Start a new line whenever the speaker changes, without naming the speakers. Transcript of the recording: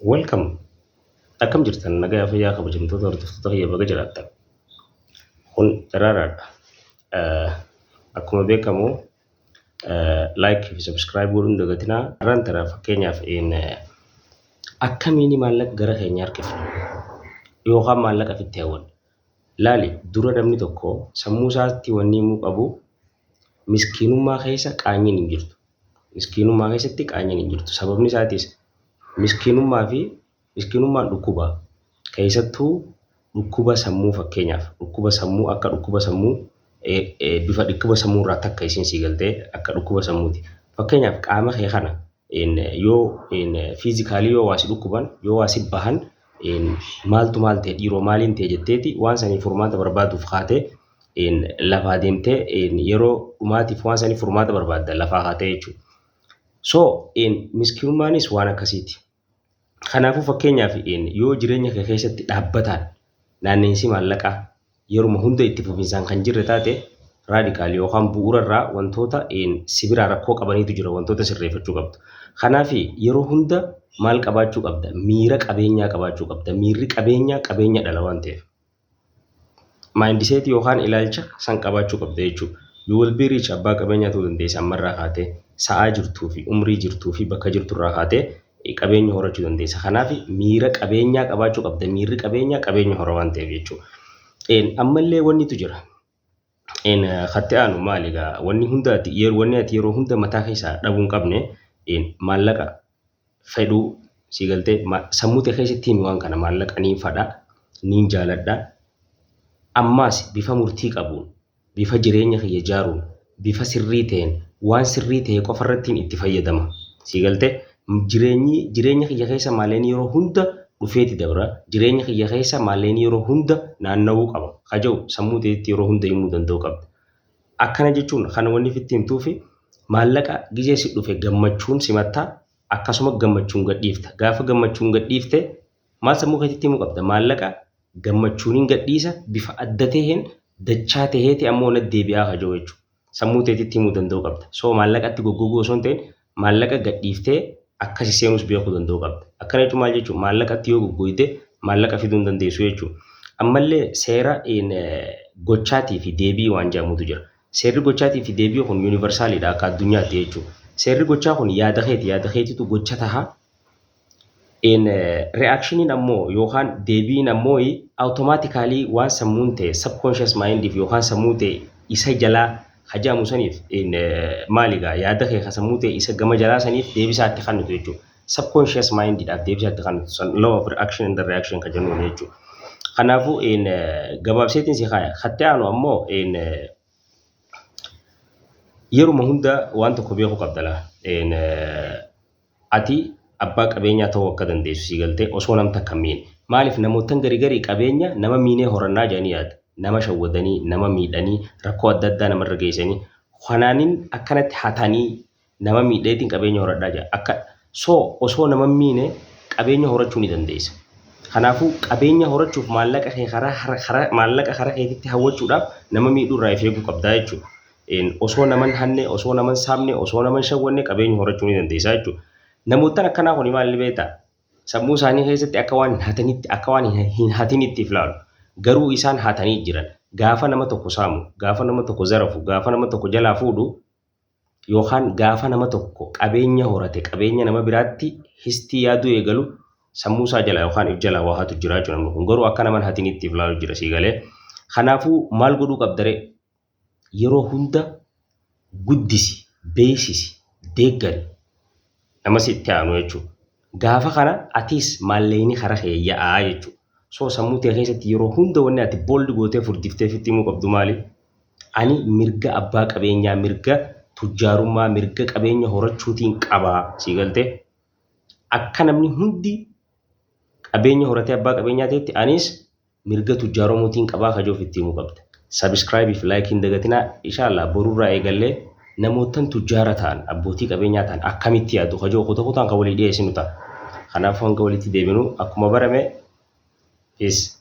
Welcome. Akkam jirtan? Nagaa fayyaa kabajamtoota hordoftoota kiyya, baga jiraattan. Kun daraaraadha. Akkuma beekamu like fi subscribe godhuun dagatinaa. Har'aan tana fakkeenyaaf akkamiin maallaqa gara keenya harkifna yookaan maallaqa ofitti hawwanna? Laali, dura namni tokko sammuu isaatti wanni himuu qabu, miskiinummaa keessa qaanyiin hin jirtu. Miskiinummaa keessatti qaanyiin hin jirtu. Sababni isaatis miskiinummaa fi miskiinummaan dhukkuba. Keessattuu dhukkuba sammuu, fakkeenyaaf dhukkuba sammuu, akka dhukkuba sammuu, bifa dhukkuba sammuu irraa takka isiin sii galtee akka dhukkuba sammuuti. Fakkeenyaaf qaama kee kana yoo physically yoo waa si dhukkuban, yoo waa si bahan, maaltu maal ta'e dhiiroo, maaliin ta'e jetteeti waan sanii furmaata barbaaduuf kaatee lafaa deemtee yeroo dhumaatiif waan sanii furmaata barbaadda lafaa kaatee jechuudha. So miskiinummaanis waan akkasiiti. Kanaafuu fakkeenyaaf yoo jireenya kee keessatti dhaabbataan naanneensi maallaqaa yeruma hunda itti fufinsaan kan jirre taate, radical yookaan bu'uurarraa wantoota si biraa rakkoo qabaniitu jira, wantoota sirreeffachuu qabdu. Kanaaf yeroo hunda maal qabaachuu qabda? Miira qabeenyaa qabaachuu qabda. Miirri qabeenyaa qabeenya dhala waan ta'eef. Mindset yookaan ilaalcha san qabaachuu qabda jechuudha. You will be rich, abbaa qabeenyaa ta'uu dandeessa. Ammarraa kaatee sa'aa jirtuu fi umrii jirtuu fi bakka jirturraa kaatee qabeenya horachuu dandeessa. Kanaaf miira qabeenyaa qabaachuu qabda. Miirri qabeenyaa qabeenya hora waan ta'eef jechuudha. Ammallee wannitu jira. Katti aanu maali egaa? Wanni hunda ati wanni ati yeroo hunda mataa keessaa dhabuu hin qabne maallaqa fedhuu si galtee sammuu ta'e keessatti himi waan kana: maallaqa niin fadha, niin jaaladha. Ammaas bifa murtii qabuun, bifa jireenya kiyya ijaaruun, bifa sirrii ta'een, waan sirrii ta'e qofa irrattiin itti fayyadama. Si galtee jireenyi jireenya kiyya keessa maalleen yeroo hunda dhufeeti dabra. Jireenya kiyya keessa maalleen yeroo hunda naanna'uu qaba. Kaja'u sammuu ta'etti yeroo hunda himuu danda'uu qabda. Akkana jechuun kana wanni fitti himtuufi maallaqa gizee si dhufe gammachuun simattaa, akkasuma gammachuun gadhiifta. Gaafa gammachuun gadhiifte maal sammuu keetitti himuu qabda? Maallaqa gammachuuniin gadhiisa, bifa adda taheen dachaa taheeti ammoo na deebi'aa kaja'u jechuudha. Sammuu teetitti himuu danda'uu qabda. So maallaqatti goggoguu osoo hin ta'in maallaqa gadhiiftee akkasi seenus beekuu danda'uu qabda. Akkana jechuun maal jechuudha? Maallaqatti yoo goggoyte maallaqa fiduu hin dandeessu jechuudha. Ammallee seera gochaatii fi deebii waan jedhamutu jira. Seerri gochaatii fi deebii kun universaliidha akka addunyaatti jechuudha. Seerri gochaa kun yaada keeti. Yaada keetitu gocha taha. Reactioniin ammoo yookaan deebiin ammoo automatically waan sammuun ta'e subconscious mindiif yookaan sammuu ta'e isa jalaa hajaamu saniif, maali gaa, yaada kee ka sammuu ta'e isa gama jalaa saniif deebisaa itti kennitu jechuudha. Subconscious mindiidhaaf deebisaa itti kennitu san law of reaction and reaction kan jennuun jechuudha. Kanaafuu gabaabseetiin si kaaya. Katti aanu ammoo yeruma hunda waan tokko beekuu qabda laa. Ati abbaa qabeenyaa ta'uu akka dandeessu si galtee osoo nam takka hin miine. Maaliif namootan garii garii qabeenya nama miinee horannaa jedhanii yaada. Nama shawwadanii, nama miidhanii, rakkoo adda addaa namarra geessanii, kanaanin akkanatti hatanii nama miidheetiin qabeenya horadhaa jedha. Akka so osoo nama miine qabeenya horachuu ni dandeessa. Kanaafuu qabeenya horachuuf maallaqa kee karaa maallaqa karaa keetitti hawwachuudhaaf nama miidhuu irraa of eeguu qabdaa jechuudha. Osoo naman hanne, osoo naman saamne, osoo naman shawwanne qabeenya horachuu ni dandeessa jechuudha. Namoottan akkanaa kuni maal ni beektaa? Sammuu isaanii keessatti akka waan hin hatanitti, akka waan hin hatinitti if ilaalu. Garuu isaan hatanii jiran. Gaafa nama tokko saamu, gaafa nama tokko zarafu, gaafa nama tokko jalaa fuudhu yookaan gaafa nama tokko qabeenya horate qabeenya nama biraatti histii yaaduu eegalu, sammuu isaa jala yookaan if jala waa hatu jira jechuudha namni kun. Garuu akka nama hatinitti if ilaalu jira, sii galee. Kanaafuu maal godhuu qabdaree? Yeroo hunda guddisi, beeksisi, deeggari nama sitti aanu jechuudha. Gaafa kana atis maallaqni kara kee yaa'aa jechuudha. So sammuu ta'e keessatti yeroo hunda wanni ati bold gootee furdiftee fitti himuu qabdu maali? Ani mirga abbaa qabeenyaa, mirga tujjaarummaa, mirga qabeenya horachuutiin qabaa, sii galtee? Akka namni hundi qabeenya horatee abbaa qabeenyaa ta'etti anis mirga tujjaaromuutiin qabaa kajoo ofitti himuu qabda. Subscribe fi like hin dagatinaa. Inshallah borurraa eegallee namoottan tujjaara ta'an, abbootii qabeenyaa ta'an akkamitti yaadu kajoo kuta kutaan kan walii dhiyeessinu ta'a. Kanaafuu hanga walitti deebinu akkuma barame, peace.